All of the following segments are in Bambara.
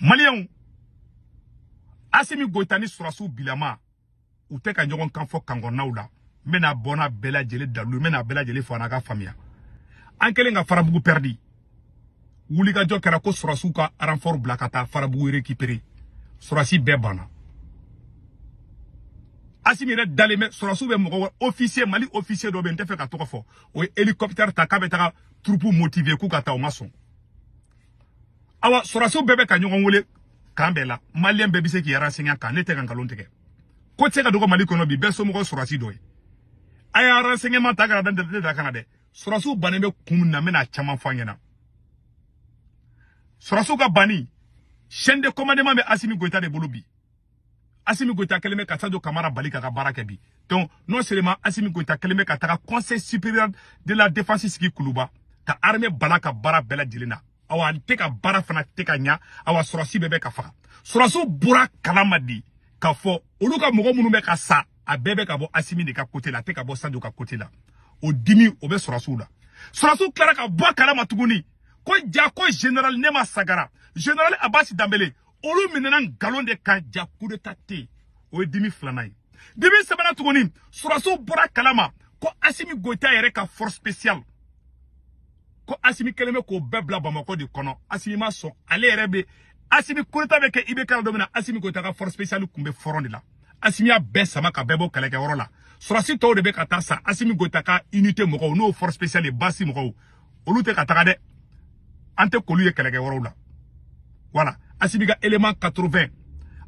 Maliyɛnw, Assimi Goïta ni sɔrɔsiw bilama u tɛ ka ɲɔgɔn kan fɔ kankɔnɔnaw la. N bɛna bɔ n'a bɛɛ lajɛlen dalilu, n bɛna bɛɛ lajɛlen fɔ n'a ka faamuya. An kɛlen ka Farabugu perdi, wulikajɔ kɛra ko sɔrɔsiw ka renfort bila ka taa Farabugu récupérer. Sɔrɔsi bɛɛ banna. Assimi yɛrɛ dalen bɛ sɔrɔsiw bɛ mɔgɔ officier, Mali officier dɔ bɛ yen, n tɛ fɛ ka tɔgɔ fɔ, o ye hélicoptère ta k'a bɛ taga troupe motiver k'u ka taa, o ma sɔn. Awa, sɔrɔsiw bɛɛ bɛ ka ɲɔgɔn wele kan bɛɛ la. Maliyɛn bɛɛ bɛ se k'i renseigner kan, ne tɛ ka nkalon tigɛ. Ko tɛ se ka dɔgɔ Mali kɔnɔ bi, bɛɛ somɔgɔ sɔrɔsi dɔ ye. A y'a renseignement ta kana da ne da kana dɛ. Sɔrɔsiw bannen bɛ kun min na, n bɛna caman fɔ an ɲɛna. Sɔrɔsiw ka banni, chaîne de commandement bɛ Assimi Goïta de bolo bi. Assimi Goïta kɛlen bɛ ka Sadio Kamara bali k'a ka baara kɛ bi. Donc non seulement Assimi Goïta kɛlen bɛ ka taga Conseil supérieur de la défense sigi Kuluba, ka armée bala ka baara bɛɛ lajɛlen na. Awa, an tɛ ka baara fana tɛ ka ɲa. Awa, sɔrɔsi bɛɛ bɛ ka faga. Sɔrɔsiw bɔra kalama di k'a fɔ olu ka mɔgɔ minnu bɛ ka sa, a bɛɛ bɛ ka bɔ Assimi de ka côté la, a tɛ ka bɔ Sadio ka côté la. O dimi o bɛ sɔrɔsiw la. Sɔrɔsiw tilara ka bɔ kalama tuguni ko ja ko général Nema Sagara, général Abbas Dambélé, olu minɛna nkalon de kan, ja coup d'état tɛ yen. O ye dimi filanan ye. Dimi sabanan tuguni, sɔrɔsiw bɔra kalama ko Assimi Goïta yɛrɛ ka force spéciale, ko Assimi kɛlen bɛ k'o bɛɛ bila Bamakɔ de kɔnɔ. Assimi ma sɔn, ale yɛrɛ bɛ Assimi coup d'état bɛ kɛ IBK la don min na, Assimi Goïta ka force spéciale tun bɛ front de la. Assimi y'a bɛɛ sama ka bɛɛ bɔ kɛlɛkɛyɔrɔ la. Sɔrɔsi tɔw de bɛ ka taa sa. Assimi Goïta ka unité mɔgɔw, n'o force spéciale ye, basi mɔgɔw, olu tɛ ka taga dɛ. An tɛ k'olu ye kɛlɛkɛyɔrɔw la. Voilà, Assimi ka élément 80,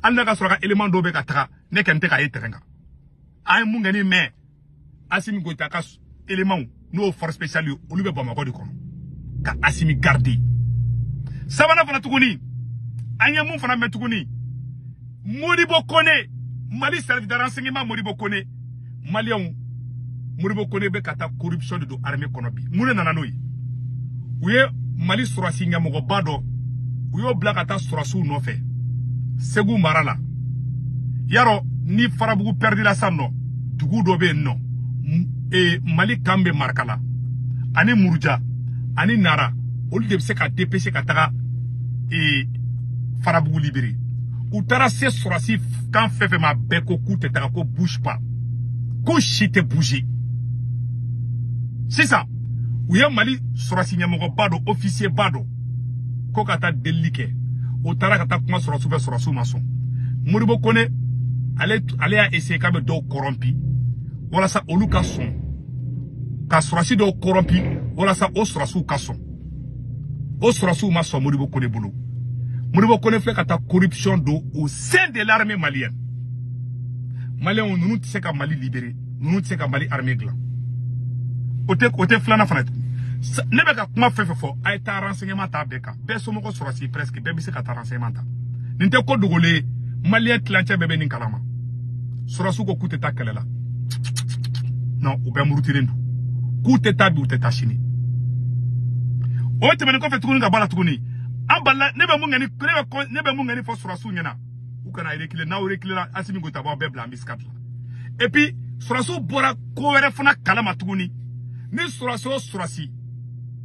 hali n'a ka sɔrɔ ka élément dɔw bɛ ka taga, ne kɔni tɛ k'a ye terrain kan. An ye mun kɛ ni mɛn, Assimi Goïta ka élément, n'o force spéciale ye, olu bɛ Bamakɔ de kɔnɔ ka Assimi garder. Sabanan fana tuguni, an ye mun fana mɛn tuguni, Modibo Kone, Mali service de renseignement, Modibo Kone. Maliyɛnw, Modibo Kone bɛ ka taa corruption de don armée kɔnɔ bi. Mun de nana n'o ye? U ye Mali sɔrɔsi ɲɛmɔgɔba dɔ, u y'o bila ka taa sɔrɔsiw nɔfɛ Segu mara la. Yarɔ, ni Farabugu perdila sisan nɔ, dugu dɔ bɛ yen nɔ, Mali kan bɛ Marikala ani Muruja ani Nara, olu de bɛ se ka dépêcher ka taga Farabugu libérer. U taara se sɔrɔsi kan fɛn fɛn ma, bɛɛ ko k'u tɛ taga, ko bouge pas, ko si tɛ bouger. Sisan u ye Mali sɔrɔsi ɲɛmɔgɔba dɔ, officier ba dɔ, ko ka taa delili kɛ. O taara ka taa kuma sɔrɔsiw fɛ, sɔrɔsiw ma sɔn. Modibo Kone ale y'a essayer k'a bɛ dɔw corrompi walasa olu ka sɔn, ka sɔrɔsi dɔw corrompi walasa o sɔrɔsiw ka sɔn. O sɔrɔsiw ma sɔn Modibo Kone bolo. Modibo Kone filɛ ka taa corruption don au sein de l'armée malienne. Maliyɛnw, ninnu tɛ se ka Mali libérer, ninnu tɛ se ka Mali armée dilan. O tɛ filanan fana tuguni. Ne bɛ ka kuma fɛn fɛn fɔ, a ye taa renseignement ta bɛɛ kan. Bɛɛ somɔgɔ sɔrɔsi, presque bɛɛ bɛ se ka taa renseignement ta. Nin tɛ ko dogolen ye, maliyɛn tilancɛ bɛɛ bɛ nin kalama. Sɔrɔsiw ko k'u tɛ taa kɛlɛ la. Non, u bɛɛ murutilen don k'u tɛ taa bi, u tɛ taa sini. O tɛmɛnen kɔfɛ tuguni, ka bɔ a la tuguni, an balila. Ne bɛ mun kɛ ni fɔ sɔrɔsiw ɲɛna, u kana reculer. N'aw reculer la, Assimi Goïta b'aw bɛɛ bila embuscade la. Et puis sɔrɔsiw bɔra ko wɛrɛ fana kalama tuguni. Ni sɔrɔsi o sɔrɔsi,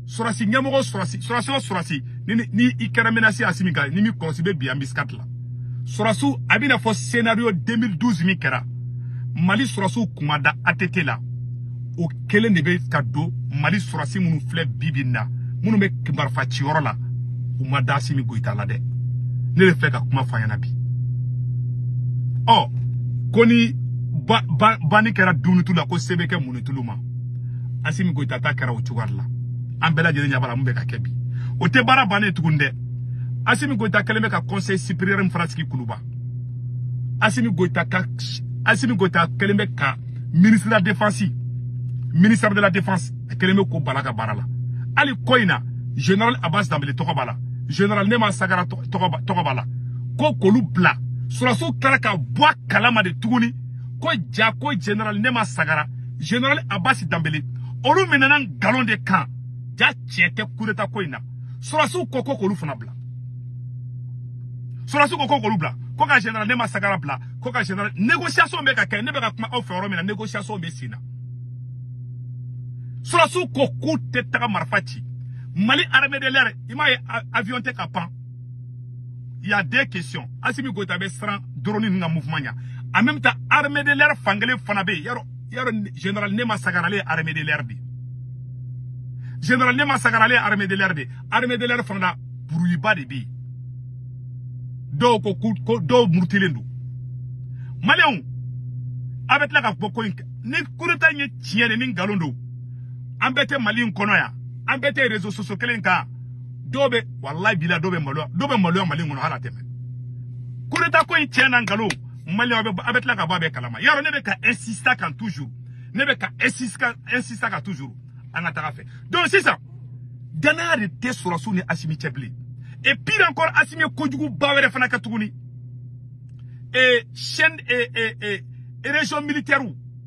sɔrɔsi ɲɛmɔgɔ, sɔrɔsi o sɔrɔsi, ni i kɛra menace Assimi kan, ni mi kɔlɔsi bɛ bi embuscade la. Sɔrɔsiw, a bɛna fɔ scénario 2012 min kɛra, Mali sɔrɔsiw kun ma da ATT la, o kelen de bɛ ka don Mali sɔrɔsi minnu filɛ bi bi in na, minnu bɛ marifa ciyɔrɔ la, u ma da Assimi Goïta la dɛ. Ne de filɛ ka kuma fɔ an ɲɛna bi. Ɔ, ko ni ba ba banni kɛra dumunitulu la, ko se bɛ kɛ munitulu ma. Assimi Goïta ta kɛra o cogoya de la. An bɛɛ lajɛlen ɲɛ b'a la mun bɛ ka kɛ bi. O tɛ baara bannen tuguni dɛ. Assimi Goïta kɛlen bɛ ka conseil supérieur min fana sigi Kuluba, Assimi Goïta kɛlen bɛ ka ministre de la défense, ministère de la défense, a kɛlen bɛ k'o bala ka baara la. Hali ko in na, général Abbas Dambélé tɔgɔ b'a la, général Nema Sagara tɔgɔ b'a la, ko k'olu bila. Sɔrɔsiw tilara ka bɔ a kalama de tuguni ko ja ko général Nema Sagara, général Abbas Dambélé, olu minɛna nkalon de kan, ja tiɲɛ tɛ coup d'état ko in na. Sɔrɔsiw ko k'olu fana bila. Sɔrɔsiw ko k'olu bila, ko ka général Nema Sagara bila, ko ka général. Négociation bɛ ka kɛ. Ne bɛ ka kuma aw fɛ yɔrɔ min na, négociation bɛ sen na. Sɔrɔsiw ko k'u tɛ taga marifa ci. Mali armée de l'air, i m'a ye, avion tɛ ka pan. Il y a deux questions. Assimi Goïta bɛ siran drone ninnu ka mouvement ɲa. En même temps, armée de l'air fankelen fana bɛ yen. Yarɔ général Nema Sagara ale ye armée de l'air de. Général Nema Sagara ale ye armée de l'air de. Armée de l'air fana la buruyiba de bɛ yen. Dɔw ko dɔw murutilen don. Maliyɛnw, a bɛ tila ka bɔ ko in ni coup d'état in ye tiɲɛ de ni nkalon don. An bɛɛ tɛ Mali in kɔnɔ yan. An bɛɛ tɛ réseaux sociaux kelen kan. Dɔw bɛ walayi bila dɔw bɛ maloya Mali in kɔnɔ hali a tɛmɛ. Coup d'état ko in tiɲɛ na nkalon Maliyɛnw a bɛ tila ka bɔ a bɛɛ kalama. Yarɔ ne bɛ ka insister kan toujours. Ne bɛ ka insister kan toujours. An ka taga fɛ. Donc sisan danaya de tɛ sɔrɔsiw ni Assimi cɛ bilen. Et pire encore, Assimi ye kojuguba wɛrɛ fana kɛ tuguni. Et chaîne et région militaire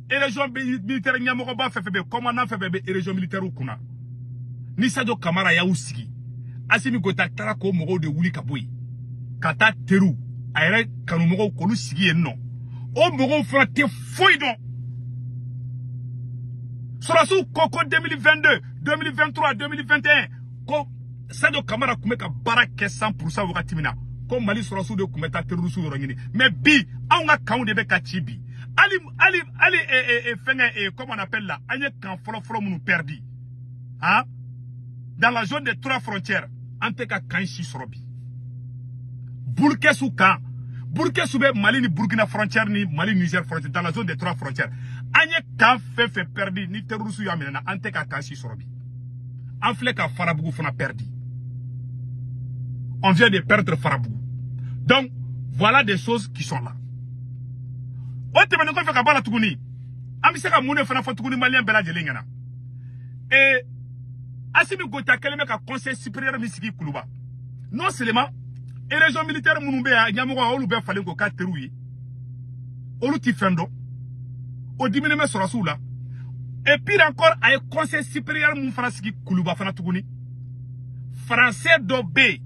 ɲɛmɔgɔba fɛn fɛn bɛ yen, commandant fɛn fɛn bɛ région militaire kunna. Ni Sadio Camara y'aw sigi, Assimi Goïta taara k'o mɔgɔw de wuli ka bɔ yen ka taa teriw a yɛrɛ kanumɔgɔw k'olu sigi yen nɔ. O mɔgɔw fana tɛ foyi dɔn. Sɔrɔsiw ko 2022, 2023, 2021 ko Sadio Camara tun bɛ ka baara kɛ 100% wagati min na, ko Mali sɔrɔsiw de tun bɛ taa terroriste yɔrɔ ɲini. Mais bi anw ka kanw de bɛ ka ci bi. Ali ali ali fɛngɛ comment on appelle là, an ye kan fɔlɔ-fɔlɔ minnu perdu, hein, dans la zone des trois frontières, an tɛ ka kan si sɔrɔ bi. Burkesu kan, Burkesu bɛ Mali ni Burkina frontière ni Mali Niger frontière, dans la zone des trois frontières. An ye kan fɛn fɛn perdu ni terroriste y'a minɛ na, an tɛ ka kan si sɔrɔ bi. An filɛ ka Farabugu fana perdu. On vient de perdre Farabougou. Donc, voilà des choses qui sont là. O tɛmɛnen kɔfɛ ka bɔ a la tuguni, an bɛ se ka mun de fana fɔ tuguni Maliyɛn bɛɛ lajɛlen ɲɛna? Et Assimi Goïta kɛlen bɛ ka conseil supérieur min sigi Kuluba. Non seulement région militaire minnu bɛ yan ɲɛmɔgɔ olu bɛɛ falen k'o k'a teriw ye, olu ti fɛn dɔn, o diminen bɛ sɔrɔsiw la. Et pire encore, a ye conseil supérieur mun fana sigi Kuluba fana tuguni, français dɔ bɛ yen,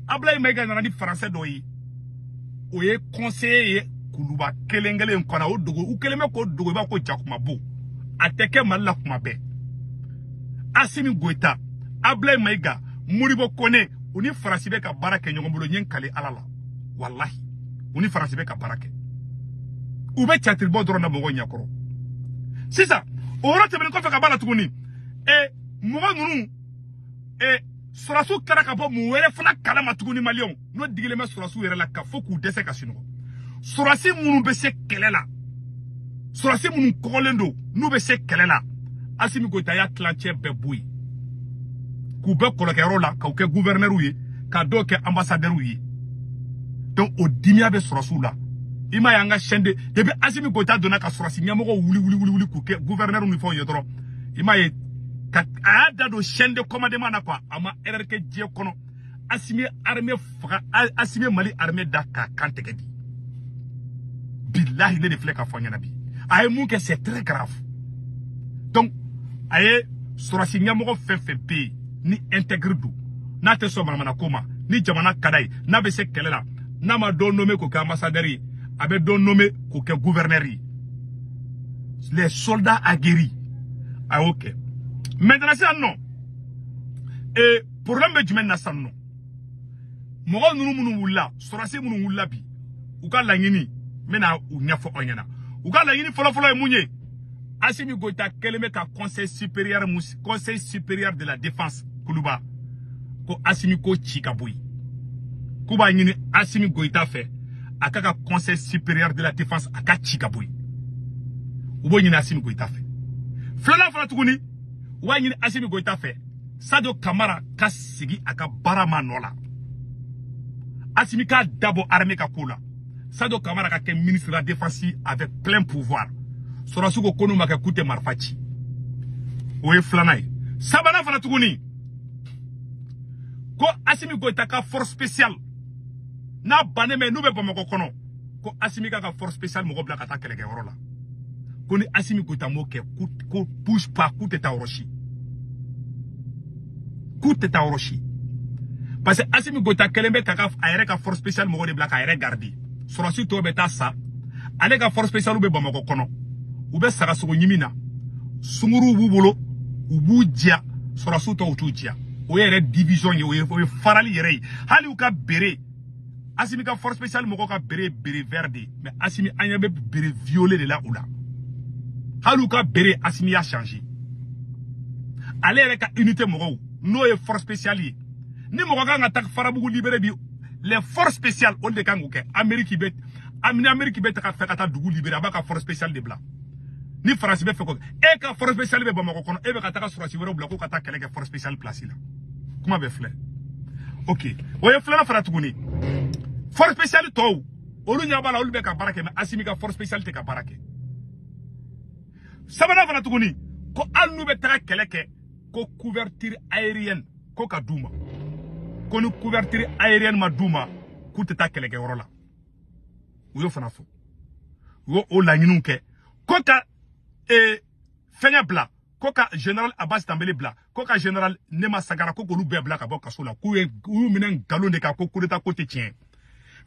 Ablaye Maïga nana ni français dɔ ye, o ye conseiller ye Kuluba kelen kelen kɔnɔ. O dogo u kelen bɛ k'o dogo, i b'a ko jakuma bo a tɛ kɛ Mali la kuma bɛɛ. Assimi Goïta, Ablaye Maïga, Modibo Kone, u ni Faransi bɛ ka baara kɛ ɲɔgɔn bolo. N ye n kale Ala la, walahi u ni Faransi bɛ ka baara kɛ. U bɛ catiribɔ dɔrɔn na mɔgɔw ɲɛkɔrɔ. Sisan o yɔrɔ tɛmɛnen kɔfɛ ka b'a la tuguni, mɔgɔ ninnu sɔrɔsiw taara ka bɔ mun wɛrɛ fana kalama tuguni Maliyɛnw, n'o digilen bɛ sɔrɔsiw yɛrɛ la ka fɔ k'u dɛsɛ ka sunɔgɔ. Sɔrɔsi minnu bɛ se kɛlɛ la, sɔrɔsi minnu kɔgɔlen don n'u bɛ se kɛlɛ la, Assimi Goïta y'a tilancɛ bɛɛ bɔ yen k'u bɛɛ kɔlɔkɛyɔrɔ la, k'u kɛ gouverneur ye, ka dɔw kɛ ambassadeur ye. Donc o dimiya bɛ sɔrɔsiw la. I m'a ye an ka chaîne de depuis Assimi Goïta donna ka sɔrɔsi ɲɛmɔgɔw wuli wuli wuli wuli k'u kɛ gouverneur ni fɛnw ye dɔrɔn, i m'a ye ka a y'a da don chaîne de commandement na quoi. A ma erreur kɛ diɲɛ kɔnɔ. Assimi ye armée faga, Assimi ye Mali armée da k'a kan tigɛ bi. Bilahi ne de filɛ k'a fɔ ɲɛna bi. A ye mun kɛ, c'est très grave. Donc a ye sɔrɔsi ɲɛmɔgɔ fɛn fɛn bɛ yen ni intègre don, n'a tɛ sɔn manamana ko ma, ni jamana ka d'a ye, n'a bɛ se kɛlɛ la, n'a ma dɔ nommé k'o kɛ ambassadeur ye, a bɛ dɔ nommé k'o kɛ gouverneur ye. Les soldats aguerris, a y'o kɛ. Maintenant sisan nɔ, problème bɛ jumɛn na sisan nɔ? Mɔgɔ ninnu minnu wulila, sɔrɔsi minnu wulila bi, u ka laɲini, n bɛna u ɲɛfɔ aw ɲɛna. U ka laɲini fɔlɔfɔlɔ ye mun ye? Assimi Goïta kɛlen bɛ ka conseil supérieur conseil supérieur de la défense Kuluba, ko Assimi ko ci ka bɔ yen. K'u b'a ɲini Assimi Goïta fɛ a ka conseil supérieur de la défense a ka ci ka bɔ yen. U b'o ɲini Assimi Goïta fɛ. Filanan fana tuguni, u b'a ɲini Assimi Goïta fɛ Sadio Camara ka sigi a ka baara ma nɔ la. Assimi k'a dabɔ armée ka ko la. Sadio Camara ka kɛ ministre de la défense avec plein pouvoir. Sɔrɔsiw ko ko n'u ma kɛ k'u tɛ marifa ci. O ye filanan ye. Sabanan fana tuguni, ko Assimi Goïta ka force spéciale n'a bannen bɛ n'u bɛ Bamakɔ kɔnɔ, ko Assimi ka force spéciale mɔgɔ bila ka taa kɛlɛkɛyɔrɔ la. Ko ni Assimi Goïta m'o kɛ, ko bouge pas, k'u tɛ taa yɔrɔ si. K'u tɛ taa yɔrɔ si. Parce que Assimi Goïta kɛlen bɛ k'a ka a yɛrɛ ka force spéciale mɔgɔ de bila k'a yɛrɛ garder. Sɔrɔsi tɔw bɛ taa sa. Ale ka force spéciale bɛ Bamakɔ kɔnɔ. U bɛ sagasogo ɲimi na. Sunguruw b'u bolo, u b'u diya, sɔrɔsiw tɔw t'u diya. O yɛrɛ division ye, o ye farali yɛrɛ ye. Hali u ka bere Assimi ka force spéciale mɔgɔw ka béret béret vert de, mais Assimi an ɲɛ bɛ béret violet de la o la. Hali u ka béret Assimi y'a changé. Ale yɛrɛ ka unité mɔgɔw n'o ye force spéciale ye, ni mɔgɔ kan ka taa Farabugu libéré bi, les forces spéciales olu de kan k'o kɛ. Amérique bɛ ni Amérique bɛ taga fɛ ka taa dugu libéré, a b'a ka force spéciale de bila. Ni Faransi bɛ fɛ k'o kɛ, e ka force spéciale bɛ Bamakɔ kɔnɔ, e bɛ ka taga sɔrɔsi wɛrɛw bila k'o ka taa kɛlɛ kɛ force spéciale place la. Kuma bɛ filɛ. Ok, o ye filanan fara tuguni. Force spéciale tɔw olu ɲɛ b'a la, olu bɛ ka baara kɛ, mais Assimi ka force spéciale tɛ ka baara kɛ. Sabanan fana tuguni, ko hali n'u bɛ taga kɛlɛ kɛ, ko couverture aérienne ko ka d'u ma, ko ni couverture aérienne ma d'u ma, k'u tɛ taa kɛlɛkɛyɔrɔ la. U y'o fana fɔ, u y'o o laɲiniw kɛ, ko ka fɛngɛ bila, ko ka général Abbas Dambélé bila, ko ka général Nema Sagara, ko k'olu bɛɛ bila ka bɔ kaso la, k'u ye u y'u minɛ nkalon de kan, ko coup d'état ko tɛ tiɲɛ.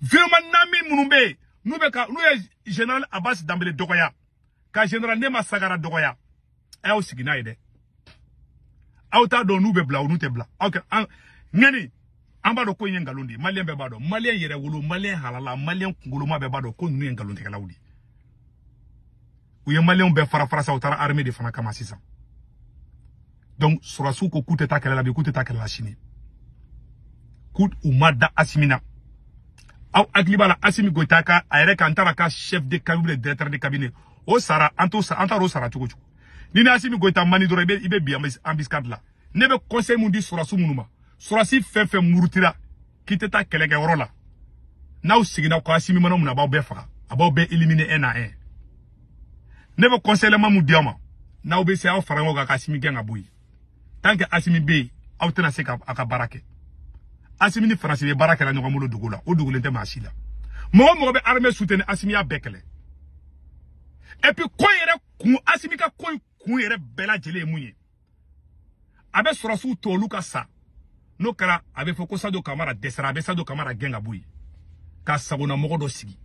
Vraiment naami minnu bɛ yen n'u bɛ ka n'u ye général Abbas Dambélé dɔgɔya, ka général Nema Sagara dɔgɔya, a y'aw sigi n'a ye dɛ. Aw t'a dɔn n'u bɛ bila ou n'u tɛ bila. Aw kɛ an ŋani, an b'a dɔn ko in ye nkalon de ye. Maliyɛn bɛɛ b'a dɔn, maliyɛn yɛrɛ wolo, maliyɛn halala, maliyɛn kunkoloma bɛɛ b'a dɔn ko ninnu ye nkalontigɛlaw de ye. U ye maliyɛnw bɛɛ fara fara sa, u taara armée de fana kama sisan. Donc sɔrɔsiw ko k'u tɛ taa kɛlɛ la bi, k'u tɛ taa kɛlɛ la sini, k'u u ma da Assimi na. Aw hakili b'a la, Assimi Goïta ka a yɛrɛ ka n taara ka chef de cabinet, directeur de cabinet, o sara, an t'o sara, an taara o sara cogo cogo. Ni ni Assimi Goïta mani dɔrɔn, i bɛ bi embuscade la. Ne bɛ conseil mun di sɔrɔsi minnu ma, sɔrɔsi fɛn fɛn murutira k'i tɛ taa kɛlɛkɛyɔrɔ la, n'aw seginna ko Assimi mana mun na, a b'aw bɛɛ faga, a b'aw bɛɛ éliminer un à un. Ne bɛ conseil mun di aw ma, n'aw bɛ se aw fara ɲɔgɔn kan ka Assimi gɛn ka bɔ yen. Tant que Assimi bɛ yen, aw tɛna se ka a ka baara kɛ. Assimi ni Faransi bɛ baara kɛla ɲɔgɔn bolo dugu la, o dogolen tɛ maa si la. Mɔgɔ mɔgɔ bɛ armée soutenir, Assimi y'a bɛɛ kɛlɛ. Et puis ko yɛrɛ kun, Assimi ka ko in kun yɛrɛ bɛɛ lajɛlen ye mun ye? A bɛ sɔrɔsiw to olu ka sa, n'o kɛra a bɛ fɔ ko Sadio Kamara dɛsɛra, a bɛ Sadio Kamara gɛn ka bɔ yen ka sagonamɔgɔ dɔ sigi.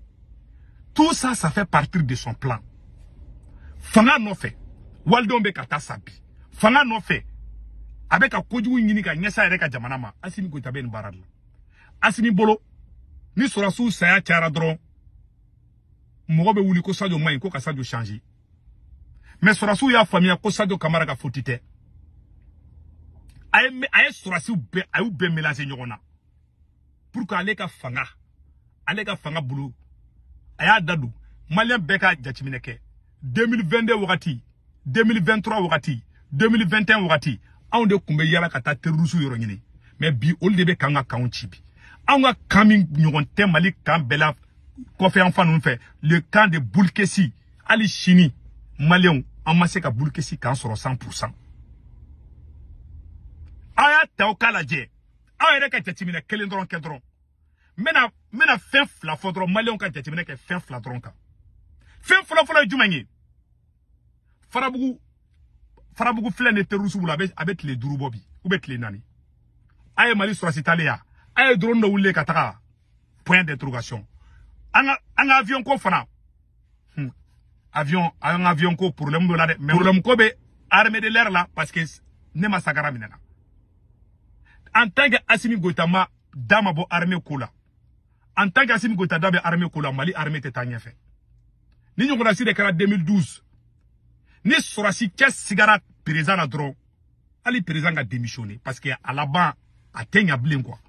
Tout ça, ça fait partie de son plan. Fanga nɔfɛ, walidenw bɛ ka taa sa bi. Fanga nɔfɛ, a bɛ ka kojugu ɲini ka ɲɛsin a yɛrɛ ka jamana ma. Assimi Goïta bɛ nin baara de la. Assimi bolo, ni sɔrɔsiw saya cayara dɔrɔn, mɔgɔ bɛ wuli ko Sadio man ɲi, ko ka Sadio changer. Mais sɔrɔsiw y'a faamuya ko Sadio Kamara ka faute tɛ. A ye sɔrɔsiw bɛɛ, a y'u bɛɛ mélanger ɲɔgɔn na pour que ale ka fanga bolo, a y'a da don. Maliyɛn bɛɛ ka jateminɛ kɛ, 2022 wagati, 2023 wagati, 2021 wagati, anw de tun bɛ yala ka taa terroriste yɔrɔ ɲini. Mais bi, olu de bɛ kan ka kanw ci bi. Anw ka camp min ɲɔgɔn tɛ Mali camp bɛɛ la kɔfɛ yan fan ninnu fɛ, le camp de Boulkessi, hali sini maliyɛnw an ma se ka Boulkessi camp sɔrɔ 100%. Aw y'a ta aw k'a lajɛ, aw yɛrɛ ka jateminɛ kelen dɔrɔn kɛ dɔrɔn. N bɛna fɛn fila fɔ dɔrɔn, maliyɛnw ka jateminɛ kɛ fɛn fila dɔrɔn kan. Fɛn fɔlɔ fɔlɔ ye jumɛn ye? Farabugu, Farabugu filɛ nin ye terroriste bolo, a bɛ tile 5 bɔ bi ou bɛ tile 4. A ye Mali sɔrɔsi talen ya, a ye drone dɔ wulilen ka taga, point d'interrogation. An ka avion ko fana, avion, an ka avion ko problème dɔ la dɛ. Mais problème ko bɛ armée de l'air la, parce que ne ma Sagara minɛ na. En tant que Assimi Goïta ma da ma bɔ armée ko la, en tant que Assimi Goïta da bɛ armée ko la, Mali armée tɛ taa ɲɛfɛ. Ni ɲɔgɔnna si de kɛra 2012, ni sɔrɔsi cɛ sigara président la dɔrɔn, hali président ka démissionner, parce que a laban a tɛ ɲa bilen quoi.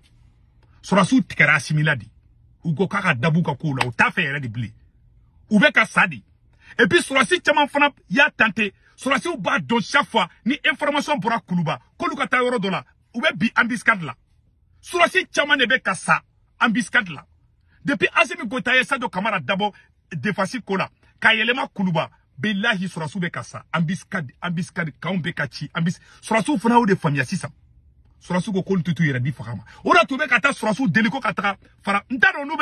Sɔrɔsiw tigɛra Assimi la de, u ko k'a ka dabu ka kow la, u t'a fɛ yɛrɛ de bilen, u bɛ ka sa de. Et puis sɔrɔsi caman fana y'a tenté. Sɔrɔsiw b'a dɔn, chaque fois ni information bɔra Kuluba k'olu ka taa yɔrɔ dɔ la, u bɛ bi embuscade la. Sɔrɔsi caman de bɛ ka sa embuscade la depuis Assimi Goïta ye Sadio Kamara dabɔ défense ko la k'a yɛlɛma Kuluba. Bilahi, sɔrɔsiw bɛ ka sa embuscade, embuscade kanw bɛ ka ci embus. Sɔrɔsiw fana y'o de faamuya sisan. Sɔrɔsiw ko k'olu tɛ t'u yɛrɛ di faga ma. O de tun bɛ ka taa sɔrɔsiw deli ko ka taga fara. N t'a dɔn n'u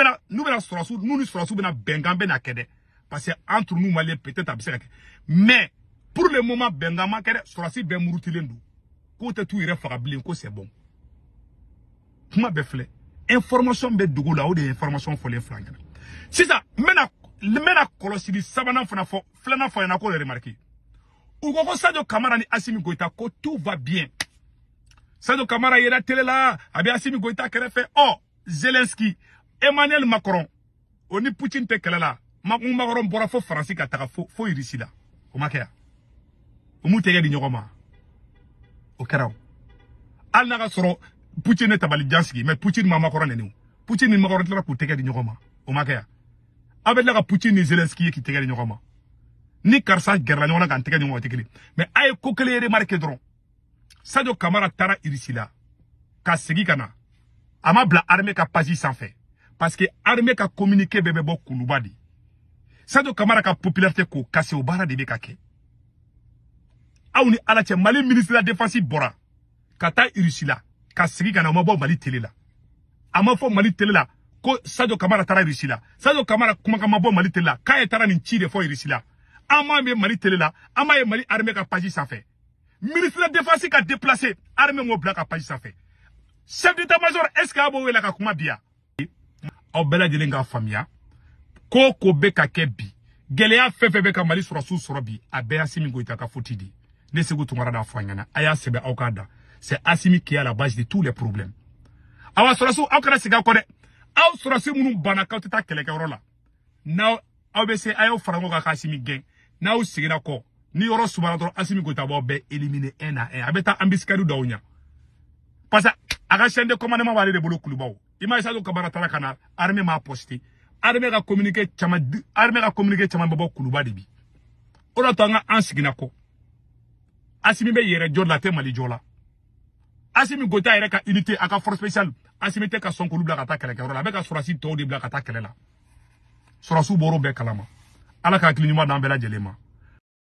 bɛna sɔrɔsiw, n'u ni sɔrɔsiw bɛna bɛnkan bɛna kɛ dɛ, parce que entre nous Maliens, peut-être a bɛ se ka kɛ. Mais pour le moment, bɛnkan ma kɛ dɛ. Sɔrɔsi bɛɛ murutilen don k'u tɛ t'u yɛrɛ faga bilen, ko c'est bon. Kuma bɛɛ filɛ, information bɛ dugu la, o de ye information fɔlen fila ɲɛna. Sisan n bɛna kɔlɔsili sabanan fana fɔ, filanan fɔ ɲɛna k'o de remarqué. U ko ko Sadio Kamara ni Assimi Goïta, ko tout va bien. Sadio Kamara yera télé la, a bɛ Assimi Goïta kɛrɛfɛ. Ɔ Zelensky, Emmanuel Macron o ni Poutine tɛ kɛlɛ la. Macron bɔra fo Faransi ka taga fo Russie la. O ma kɛ yan. O m'u tɛgɛ di ɲɔgɔn ma. O kɛra o. Hali n'a ka sɔrɔ Poutine ne tabalijan sigi, mais Poutine ma Macron nɛni o. Poutine ni Macron tilala k'u tɛgɛ di ɲɔgɔn ma. O ma kɛ yan. Aw bɛ tila ka Poutine ni Zelensky ye k'i tɛgɛ di ɲɔgɔn ma. Ni karisa gɛrɛla ɲɔgɔn na k'an tɛgɛ ɲɔgɔn ma, o tɛ kelen. Mais a ye ko kelen remarqué dɔrɔn. Sadio Kamara taara Russie la ka segin ka na. A ma bila armée ka page sanfɛ. Parce que armée ka communiqué bɛɛ bɛ bɔ Kuluba de. Sadio Kamara ka popularité k'o kase, o baara de bɛ ka kɛ. Aw ni Ala cɛ, Mali ministre de la défense bɔra ka taa Russie la ka segin ka na, o ma bɔ Mali télé la. A ma fɔ Mali télé la ko Sadio Kamara taara Russie la. Sadio Kamara kumakan ma bɔ Mali télé la k'a ye taara nin ci de fɔ Russie la. An m'a ye Mali télé la, an m'a ye Mali armée ka page sanfɛ. Ministre de la défense ka déplacé, armée m'o bila ka page sanfɛ. Chef d'état-major, est-ce que a b'o wele ka kuma bi yan? Aw bɛɛ lajɛlen k'a faamuya ko ko bɛ ka kɛ bi, gɛlɛya fɛn fɛn bɛ ka Mali sɔrɔsiw sɔrɔ bi, a bɛɛ Assimi Goïta ka faute de. Ne Sékou Tounkara d'a fɔ an ɲɛna, a y'a sɛbɛn aw k'a da. C'est Assimi qui est à la base de tous les problèmes. Awa sɔrɔsiw, aw kana segin a kɔ dɛ. Aw sɔrɔsi minnu banna k'aw tɛ taa kɛlɛkɛyɔrɔ la, n'aw aw bɛ se, a y'aw fara ɲɔgɔn kan k'Assimi gɛn. N'aw seginna kɔ ni yɔrɔ sumara dɔrɔn, Assimi Goïta b'aw bɛɛ éliminer un à un. A bɛ taa embuscade d'aw ɲɛ. Parce que a ka chaîne de commandement b'ale de bolo Kulubaw. I ma ye Sadio Kamara taara ka na, armée m'a posté. Armée ka communiqué caman, armée ka communiqué caman bɛ bɔ Kuluba de bi. O de y'a to an ka an seginna kɔ. Assimi bɛ yɛrɛ jɔ de la, a tɛ Mali jɔ la. Assimi Goïta yɛrɛ ka unité, a ka force spéciale, Assimi tɛ ka sɔn k'olu bila ka taa kɛlɛkɛyɔrɔ la. A bɛ ka sɔrɔsi tɔw de bila ka taa kɛlɛ la. Sɔrɔsiw bɔr'o bɛɛ kalama. Ala ka hakili ɲuman d'an bɛɛ lajɛlen ma.